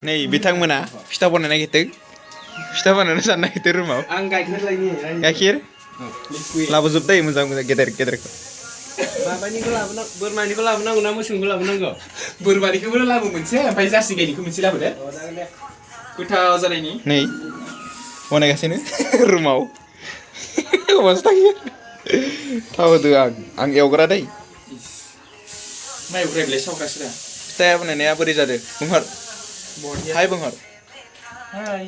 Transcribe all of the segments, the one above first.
नै बिथांमोना फिथा बानायनो नागिरदों फिथा बानायनो जानो नागिरदों रुमाव आं गाइखेर लायनि गाइखेर लाबोजोबदों मोजां मोजां गेदेर गेदेरखौ माबानिखौ लाबोनांगौ बोरमानिखौ लाबोनांगौ ना मोसौनिखौ लाबोनांगौ बोरमानिखौबो लाबो मोनसे ओमफ्राय जार्सि गायनिखौ मोनसे लाबोदो गोथाव जानायनि नै बानायगासिनो रुमाव अबावसो थायो थाव होदों आं एवग्रा दै माइ एवग्रायालाय सावग्रासो दा फिथाया बानायनाया बोरै जादों बुंहर हाय बुंहर हाय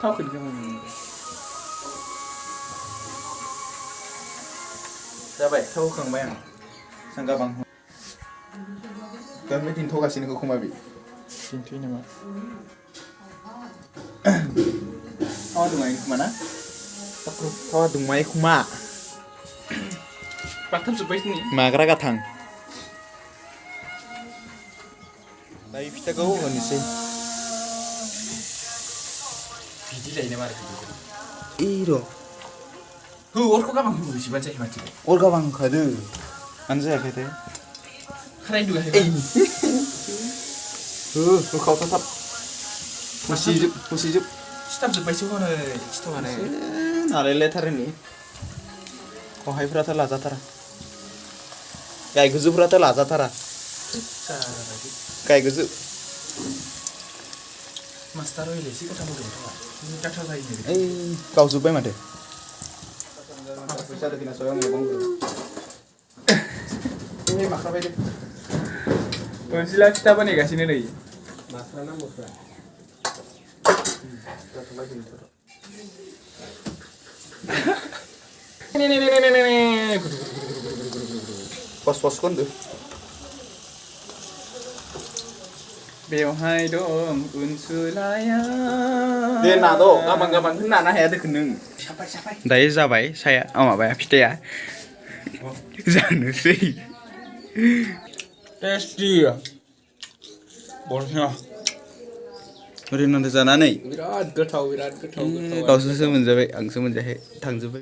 थावखौ जाबाय थाव होखांबाय आं सांगा बां गारबाय दिनथ'गासिनो खोमा बे दिनथ'यो नामा थावा दुंबाय खोमा ना थावा दुंबाय खोमा बाथाम जोब्बाय दिनै माग्रा गाथां दायो फिथाखौ होनोसै बिदि जायो नामा र' हो अरखौ गाबां होबोसिबानो जायो माथो अर गाबां होखादो मानो जायाखै दे खाराय दुगाखै होखावथा थाब हुसिजोब सिथाब जोब्बायसो हनै सिथाबानो नालायलायथारोनि खहायफ्राथ' लाजाथारा गाय गोजौफ्राथ' लाजाथारा गाय गोजौ मास्टार अइल एसे गोथाव मोदोमथावा गाथा जायो ओइ गावजोब्बाय माथो अनजिला फिथा बानायगासिनो नै मास्रा ना मुस्रा पस होनदो बेवहाय दं उनसुलाया दे नाद' गाबां होननो नानो हाया दोखो नों दायो जाबाय साया माबाया फिथाया जानोसै टेस्टि बरहा ओरैनो जानानै बिराद गोथाव गावसोरसो मोनजाबाय आंसो मोनजायाखै थांजोब्बाय